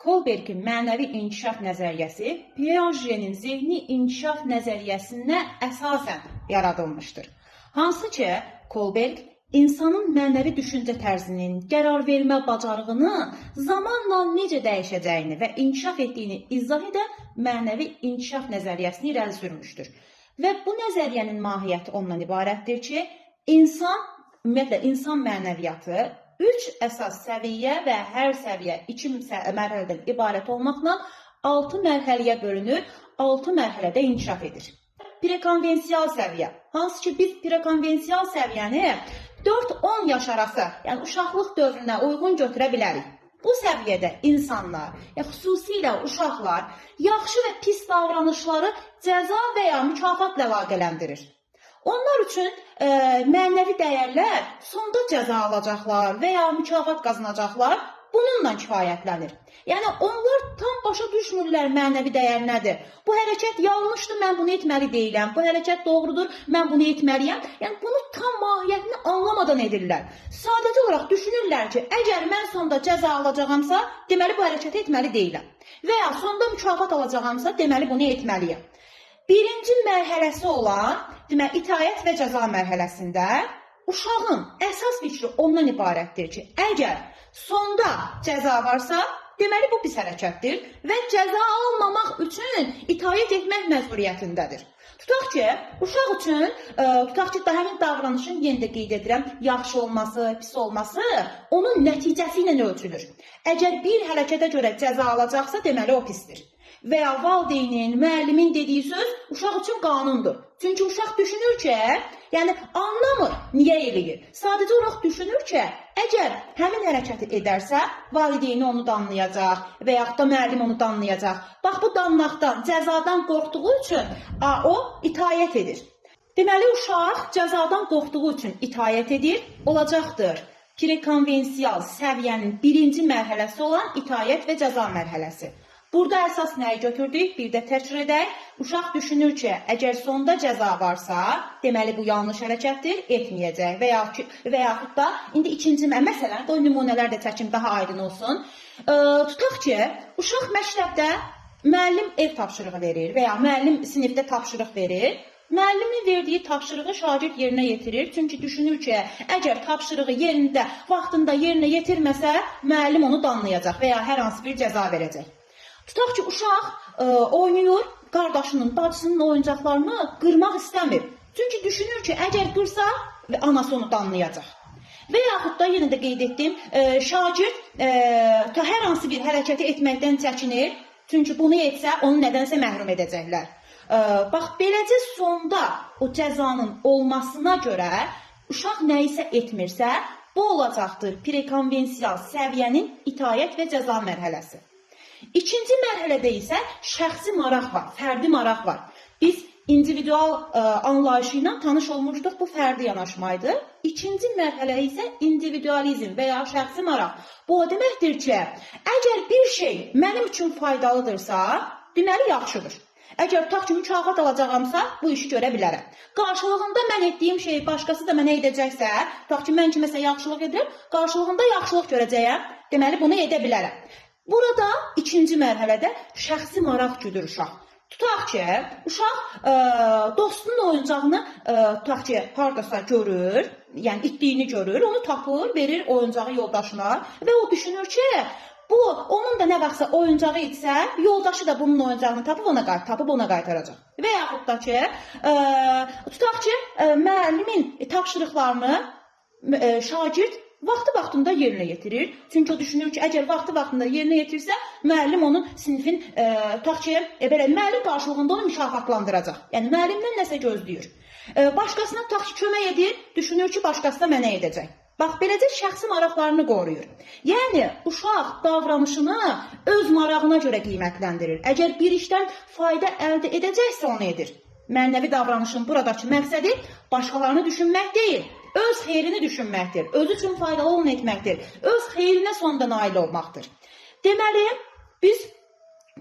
Kohlbergin mənəvi inkişaf nəzəriyyəsi Piaget'in zehni inkişaf nəzəriyyəsinə əsasən yaradılmışdır. Hansı ki, Kohlberg insanın mənəvi düşüncə tərzinin, qərar vermə bacarığını zamanla necə dəyişəcəyini və inkişaf etdiyini izah edən mənəvi inkişaf nəzəriyyəsini irəli sürmüşdür. Və bu nəzəriyyənin mahiyyəti ondan ibarətdir ki, insan, ümumiyyətlə insan mənəviyyatı 3 əsas səviyyə və hər səviyyə 2 mərhələdən ibarət olmaqla 6 mərhələyə bölünür, 6 mərhələdə inkişaf edir. Prekonvensial səviyyə. Hansı ki, biz prekonvensial səviyyəni 4-10 yaş arası, yəni uşaqlıq dövrünə uyğun götürə bilərik. Bu səviyyədə insanlar, yəni xüsusilə uşaqlar yaxşı və pis davranışları cəza və ya mükafatla əlaqələndirir. Onlar üçün mənəvi dəyərlər sonda cəza alacaqlar və ya mükafat qazanacaqlar, bununla kifayətlənir. Yəni onlar tam başa düşmürlər mənəvi dəyər nədir. Bu hərəkət yanlışdır, mən bunu etməli deyiləm. Bu hərəkət doğrudur, mən bunu etməliyəm. Yəni bunu tam mahiyyətini anlamadan edirlər. Sadəcə olaraq düşünürlər ki, əgər mən sonda cəza alacağamsa, deməli bu hərəkəti etməli deyiləm. Və ya sonda mükafat alacağamsa, deməli bunu etməliyəm. Birinci mərhələsi olan, deməli, itaət və cəza mərhələsində uşağın əsas fikri ondan ibarətdir ki, əgər sonda cəza varsa, deməli bu pis hərəkətdir və cəza almamaq üçün itaət etmək məcburiyyətindədir. Tutaq ki, uşaq üçün, tutaq ki, daha həmin davranışın, yenə də qeyd edirəm, yaxşı olması, pis olması onun nəticəsi ilə ölçülür. Əgər bir hərəkətə görə cəza alacaqsa, deməli o pisdir. Və ya valideynin, müəllimin dediyi söz uşaq üçün qanundur. Çünki uşaq düşünür ki, yəni anlamır niyə eləyir. Sadəcə olaraq düşünür ki, əgər həmin hərəkəti edərsə, valideyni onu danlayacaq və yaxud da müəllim onu danlayacaq. Bax bu danlaqdan, cəzadan qorxduğu üçün o itaət edir. Deməli uşaq cəzadan qorxduğu üçün itaət edir, olacaqdır prekonvensial səviyyənin birinci mərhələsi olan itaət və cəza mərhələsi. Burada əsas nəyi götürdük? Bir də təkrar edək. Uşaq düşünür ki, əgər sonda cəza varsa, deməli bu yanlış hərəkətdir, etməyəcək. Və yaxud da indi ikinci, məsələn, qoy nümunələr də çəkim daha aydın olsun. Tutaq ki, uşaq məktəbdə müəllim ev tapşırığı verir və ya müəllim sinifdə tapşırıq verir. Müəllimin verdiyi tapşırığı şagird yerinə yetirir. Çünki düşünür ki, əgər tapşırığı yerində, vaxtında yerinə yetirməsə, müəllim onu danlayacaq və ya hər hansı bir cəza verəcək. Tutaq ki, uşaq oynayır, qardaşının, bacısının oyuncaqlarını qırmaq istəmir. Çünki düşünür ki, əgər qırsa, anası onu danlayacaq. Və yaxud da, yenə də qeyd etdim, şagird hər hansı bir hərəkəti etməkdən çəkinir. Çünki bunu etsə, onu nədənsə məhrum edəcəklər. Bax, beləcə sonda o cəzanın olmasına görə uşaq nəyisə etmirsə, bu olacaqdır prekonvensial səviyyənin itaət və cəza mərhələsi. İkinci mərhələdə isə şəxsi maraq var, fərdi maraq var. Biz individual anlayışı ilə tanış olmuşduq, bu fərdi yanaşmaydı. İkinci mərhələ isə individualizm və ya şəxsi maraq. Bu o deməkdir ki, əgər bir şey mənim üçün faydalıdırsa, deməli yaxşıdır. Əgər tutaq ki, mükafat alacağamsa, bu işi görə bilərəm. Qarşılığında mən etdiyim şeyi başqası da mənə edəcəksə, tutaq ki, mən kiməsə yaxşılıq edirəm, qarşılığında yaxşılıq görəcəyəm, deməli bunu edə bilərəm. Burada ikinci mərhələdə şəxsi maraq güdür uşaq. Tutaq ki, uşaq dostunun oyuncağını tutaq ki, haradasa görür, yəni itdiyini görür, onu tapır, verir oyuncağı yoldaşına və o düşünür ki, bu onun da nə vaxtsa oyuncağı itsə, yoldaşı da bunun oyuncağını tapıb ona qaytaracaq. Və yaxud da ki, tutaq ki, müəllimin tapşırıqlarını şagird vaxtı-vaxtında yerinə yetirir. Çünki o düşünür ki, əgər vaxtı-vaxtında yerinə yetirsə, müəllim onun sinifin, tutaq ki, belə müəllim qarşılığında onu mükafatlandıracaq. Yəni müəllimdən nəsə gözləyir. Başqasına tutaq ki, kömək edir, düşünür ki, başqası da mənə edəcək. Bax, beləcə şəxsi maraqlarını qoruyur. Yəni uşaq davranışını öz marağına görə qiymətləndirir. Əgər bir işdən fayda əldə edəcəksə, onu edir. Mənəvi davranışın buradakı məqsədi başqalarını düşünmək deyil, öz xeyrini düşünməkdir, özü üçün faydalı olan etməkdir, öz xeyrinə sonda nail olmaqdır. Deməli, biz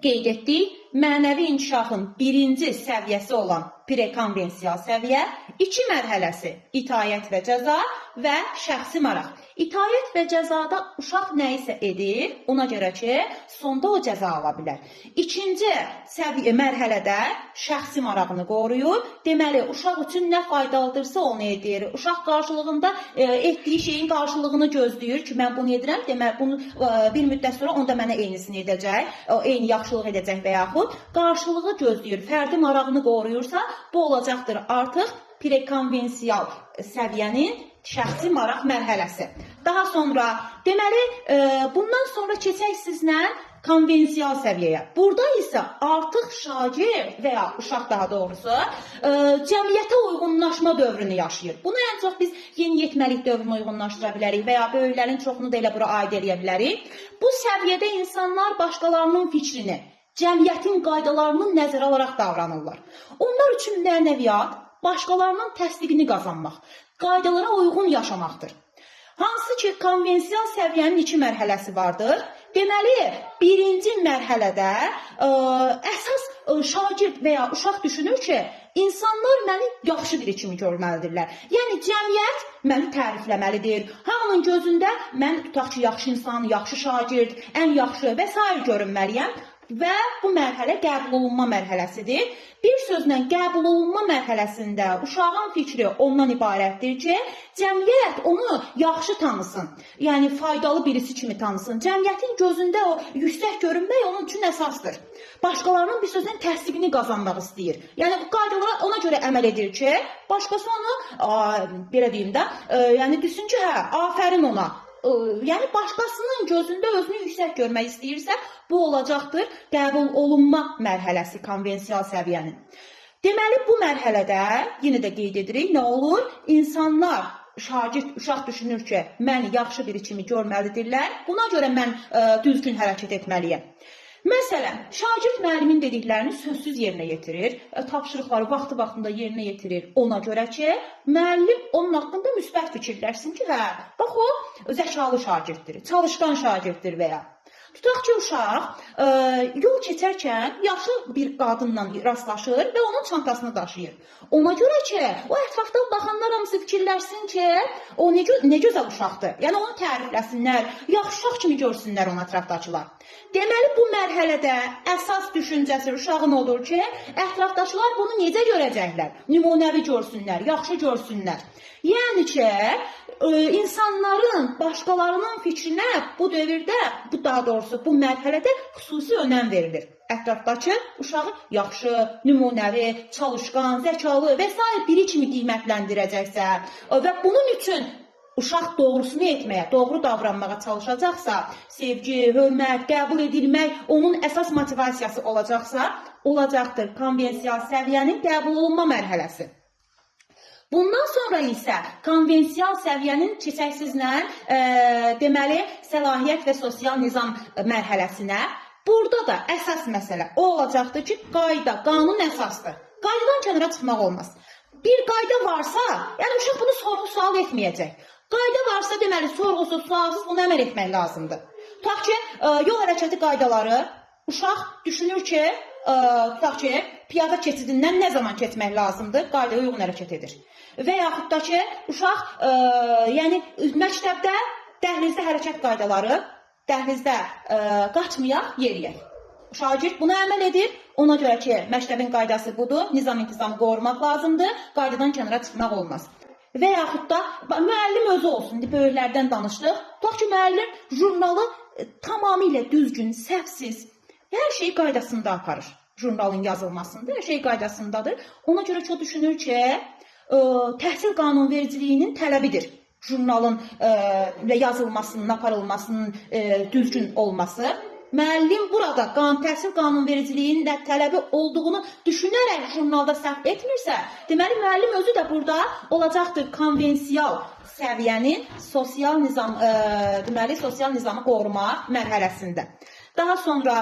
qeyd etdik, mənəvi inkişafın birinci səviyyəsi olan prekonvensial səviyyə, iki mərhələsi: itaət və cəza və şəxsi maraq. İtaət və cəzada uşaq nə isə edir, ona görə ki, sonda o cəza ala bilər. İkinci səviyyə mərhələdə şəxsi marağını qoruyur. Deməli, uşaq üçün nə faydalıdırsa onu edir. Uşaq qarşılığında etdiyi şeyin qarşılığını gözləyir ki, mən bunu edirəm, deməli bunu bir müddət sonra onda mənə eynisini edəcək, eyni yaxşılıq edəcək və yaxud qarşılığı gözləyir. Fərdi marağını qoruyursa, bu olacaqdır artıq prekonvensiyal səviyyənin şəxsi maraq mərhələsi. Daha sonra, deməli, bundan sonra keçək sizlə konvensiyal səviyyəyə. Burada isə artıq şagird və ya uşaq daha doğrusu cəmiyyətə uyğunlaşma dövrünü yaşayır. Bunu ən çox biz yeniyetməlik dövrünə uyğunlaşdıra bilərik və ya böyüklərin çoxunu da elə bura aid eləyə bilərik. Bu səviyyədə insanlar başqalarının fikrini, cəmiyyətin qaydalarını nəzərə alaraq davranırlar. Onlar üçün mənəviyyat başqalarının təsdiqini qazanmaq, qaydalara uyğun yaşamaqdır. Hansı ki, konvensiyal səviyyənin iki mərhələsi vardır. Deməli, birinci mərhələdə əsas şagird və ya uşaq düşünür ki, insanlar məni yaxşı biri kimi görməlidirlər. Yəni, cəmiyyət məni tərifləməlidir. Hamının gözündə mən tutaq ki, yaxşı insan, yaxşı şagird, ən yaxşı və s. görünməliyəm. Və bu mərhələ qəbul olunma mərhələsidir. Bir sözlə, qəbul olunma mərhələsində uşağın fikri ondan ibarətdir ki, cəmiyyət onu yaxşı tanısın. Yəni, faydalı birisi kimi tanısın. Cəmiyyətin gözündə o yüksək görünmək onun üçün əsasdır. Başqalarının bir sözlə təsdiqini qazanmaq istəyir. Yəni, bu qaydalara ona görə əməl edir ki, başqası onu, belə deyim də, yəni düşsün ki, hə, afərin ona. Yəni, başqasının gözündə özünü yüksək görmək istəyirsə, bu olacaqdır qəbul olunma mərhələsi konvensiyal səviyyənin. Deməli, bu mərhələdə, yenə də qeyd edirik, nə olur? İnsanlar, şagird, uşaq düşünür ki, məni yaxşı biri kimi görməlidirlər, buna görə mən düzgün hərəkət etməliyəm. Məsələn, şagird müəllimin dediklərini sözsüz yerinə yetirir, tapşırıqları vaxtı-vaxtında yerinə yetirir ona görə ki, müəllim onun haqqında müsbət fikirləşsin ki, hə, bax o zəkalı şagirddir, çalışqan şagirddir və ya. Tutaq ki, uşaq yol keçərkən yaşlı bir qadınla rastlaşır və onun çantasını daşıyır. Ona görə ki, o ətrafdan baxanlar hamısı fikirləşsin ki, o nə gözəl uşaqdır. Yəni, onu tərifləsinlər, yaxşı uşaq kimi görsünlər onu ətrafdakılar. Deməli, bu mərhələdə əsas düşüncəsi uşağın odur ki, ətrafdakılar bunu necə görəcəklər? Nümunəvi görsünlər, yaxşı görsünlər. Yəni ki, insanların, başqalarının fikrinə bu dövrdə, bu daha doğrusu bu mərhələdə xüsusi önəm verilir. Ətrafdakı uşağı yaxşı, nümunəvi, çalışqan, zəkalı və s. biri kimi qiymətləndirəcəksə və bunun üçün uşaq doğrusunu etməyə, doğru davranmağa çalışacaqsa, sevgi, hörmət, qəbul edilmək onun əsas motivasiyası olacaqsa, olacaqdır konvensiyal səviyyənin qəbul olunma mərhələsi. Bundan sonra isə konvensiyal səviyyənin keçəksizlə deməli, səlahiyyət və sosial nizam mərhələsinə. Burada da əsas məsələ o olacaqdır ki, qayda, qanun əsasdır. Qaydadan kənara çıxmaq olmaz. Bir qayda varsa, yəni uşaq bunu sorğu-sual etməyəcək. Qayda varsa, deməli, sorğusuz, sualsız bunu əməl etmək lazımdır. Tutaq ki, yol hərəkəti qaydaları, uşaq düşünür ki, tutaq ki, piyada keçidindən nə zaman keçmək lazımdır, qaydaya uyğun hərəkət edir. Və yaxud da ki, uşaq, yəni məktəbdə dəhlizdə hərəkət qaydaları, dəhlizdə qaçmayaq, yeriyək. Şagird buna əməl edir, ona görə ki, məktəbin qaydası budur, nizam-intizamı qorumaq lazımdır, qaydadan kənara çıxmaq olmaz. Və yaxud da müəllim özü olsun, böyüklərdən danışdıq. Tutaq ki, müəllim jurnalı tamamilə düzgün, səhvsiz, hər şeyi qaydasında aparır. Jurnalın yazılmasında hər şey qaydasındadır. Ona görə ki, o düşünür ki, təhsil qanunvericiliyinin tələbidir. Jurnalın yazılmasının, aparılmasının düzgün olması. Müəllim burada təhsil qanunvericiliyinin də tələbi olduğunu düşünərək jurnalda səhv etmirsə, deməli, müəllim özü də burada olacaqdır konvensiyal səviyyənin sosial nizam, deməli, sosial nizamı qoruma mərhələsində. Daha sonra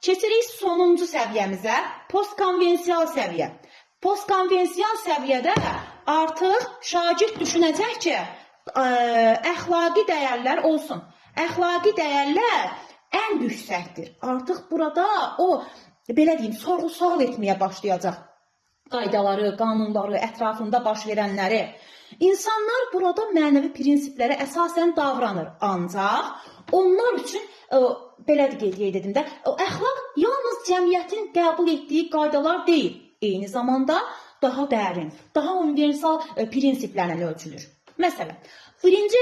keçirik sonuncu səviyyəmizə, postkonvensiyal səviyyə. Postkonvensiyal səviyyədə artıq şagird düşünəcək ki, əxlaqi dəyərlər olsun. Əxlaqi dəyərlər ən yüksəkdir. Artıq burada o, belə deyim, sorğu-sual etməyə başlayacaq. Qaydaları, qanunları, ətrafında baş verənləri. İnsanlar burada mənəvi prinsiplərə əsasən davranır. Ancaq onlar üçün belə qeyd edim də, əxlaq yalnız cəmiyyətin qəbul etdiyi qaydalar deyil, eyni zamanda daha dərin, daha universal prinsiplərlə ölçülür. Məsələn, birinci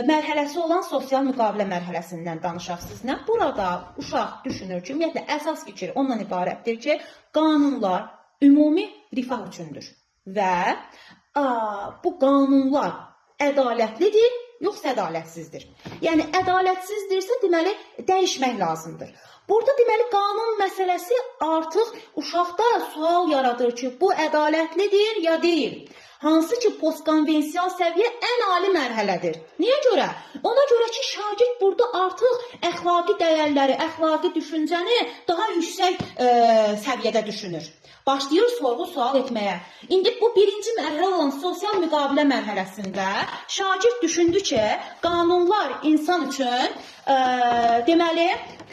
mərhələsi olan sosial müqavilə mərhələsindən danışaq sizlə. Burada uşaq düşünür ki, ümumiyyətlə əsas fikir ondan ibarətdir ki, qanunlar ümumi rifah üçündür və bu qanunlar ədalətlidir, yoxsa ədalətsizdir? Yəni ədalətsizdirsə, deməli dəyişmək lazımdır. Burada deməli qanun məsələsi artıq uşaqda sual yaradır ki, bu ədalətlidir ya deyil. Hansı ki postkonvensial səviyyə ən ali mərhələdir. Niyə görə? Ona görə ki, şagird burada artıq əxlaqi dəyərləri, əxlaqi düşüncəni daha yüksək səviyyədə düşünür. Başlayır sorğu-sual etməyə. İndi bu birinci mərhələ olan sosial müqavilə mərhələsində şagird düşündü ki, qanunlar insan üçün deməli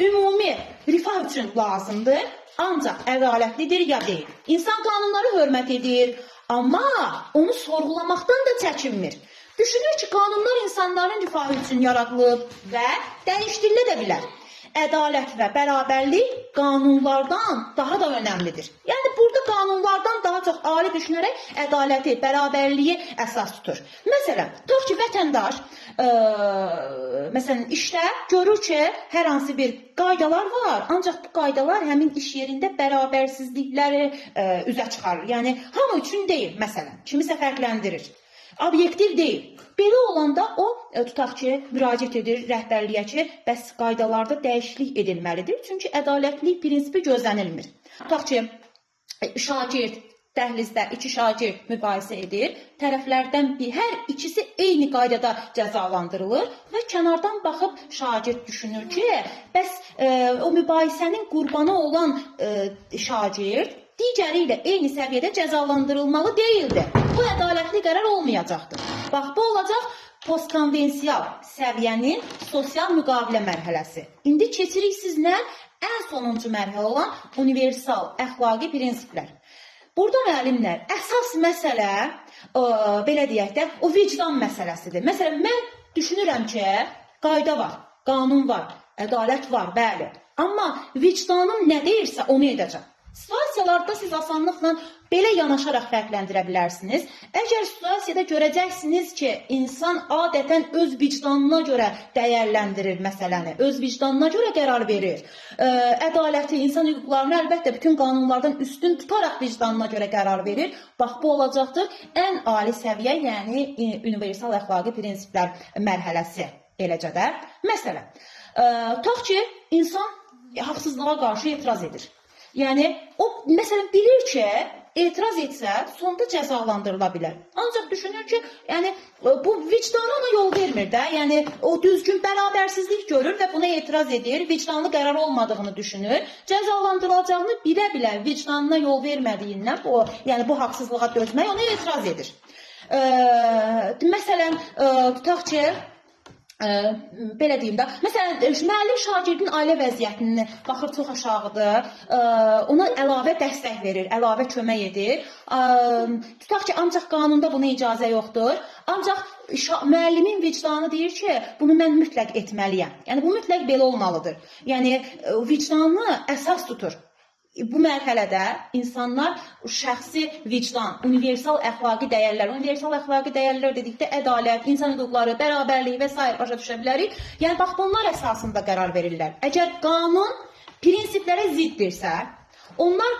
ümumi rifah üçün lazımdır, ancaq ədalətlidir ya deyil. İnsan qanunları hörmət edir, amma onu sorğulamaqdan da çəkinmir. Düşünür ki, qanunlar insanların rifahı üçün yaradılıb və dəyişdirilə də bilər. Ədalət və bərabərlik qanunlardan daha da önəmlidir. Yəni burada qanunlardan daha çox ali düşünərək ədaləti, bərabərliyi əsas tutur. Məsələn, tutaq ki, vətəndaş məsələn işdə görür ki, hər hansı bir qaydalar var, ancaq bu qaydalar həmin iş yerində bərabərsizlikləri üzə çıxarır. Yəni hamı üçün deyil, məsələn, kimisə fərqləndirir. Obyektiv deyil. Belə olanda o, tutaq ki, müraciət edir rəhbərliyə ki, bəs qaydalarda dəyişiklik edilməlidir. Çünki ədalətlilik prinsipi gözlənilmir. Tutaq ki, şagird dəhlizdə iki şagird mübahisə edir. Tərəflərdən bir, hər ikisi eyni qaydada cəzalandırılır və kənardan baxıb şagird düşünür ki, bəs o mübahisənin qurbanı olan şagird digəri ilə eyni səviyyədə cəzalandırılmalı deyildi. Bu ədalətli qərar olmayacaqdır. Bax, bu olacaq postkonvensial səviyyənin sosial müqavilə mərhələsi. İndi keçirik sizlə ən sonuncu mərhələ olan universal əxlaqi prinsiplər. Burada müəllimlər, əsas məsələ, belə deyək də, o vicdan məsələsidir. Məsələn, mən düşünürəm ki, qayda var, qanun var, ədalət var, bəli. Amma vicdanım nə deyirsə onu edəcəm. Situasiyalarda siz asanlıqla belə yanaşaraq fərqləndirə bilərsiniz. Əgər situasiyada görəcəksiniz ki, insan adətən öz vicdanına görə dəyərləndirir məsələni, öz vicdanına görə qərar verir. Ədaləti, insan hüquqlarını əlbəttə bütün qanunlardan üstün tutaraq vicdanına görə qərar verir. Bax, bu olacaqdır ən ali səviyyə, yəni universal əxlaqi prinsiplər mərhələsi. Eləcə də, məsələn, tutaq ki, insan haqsızlığa qarşı etiraz edir. Yəni, o, məsələn, bilir ki, etiraz etsə, sonda cəzalandırıla bilər. Ancaq düşünür ki, yəni, bu vicdanı ona yol vermir də. Yəni, o düzgün bərabərsizlik görür və buna etiraz edir, vicdanlı qərar olmadığını düşünür. Cəzalandırılacağını bilə-bilə vicdanına yol vermədiyindən, yəni, bu haqsızlığa dözmək ona etiraz edir. Məsələn, tutaq ki, belə deyim də, məsələn, müəllim şagirdin ailə vəziyyətini baxır, çox aşağıdır, ona əlavə dəstək verir, əlavə kömək edir. Tutaq ki, ancaq qanunda buna icazə yoxdur. Ancaq müəllimin vicdanı deyir ki, bunu mən mütləq etməliyəm. Yəni, bu mütləq belə olmalıdır. Yəni, vicdanı əsas tutur. Bu mərhələdə insanlar şəxsi vicdan, universal əxlaqi dəyərlər, universal əxlaqi dəyərlər dedikdə ədalət, insan hüquqları, bərabərlik və s. başa düşə bilərik. Yəni, bax, bunlar əsasında qərar verirlər. Əgər qanun prinsiplərə ziddirsə, onlar,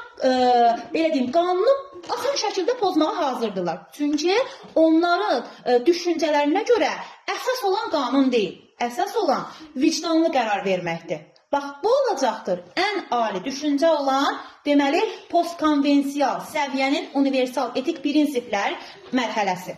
belə deyim, qanunu asan şəkildə pozmağa hazırdırlar. Çünki onların düşüncələrinə görə əsas olan qanun deyil, əsas olan vicdanlı qərar verməkdir. Bax, bu olacaqdır ən ali düşüncə olan, deməli, postkonvensial səviyyənin universal etik prinsiplər mərhələsi.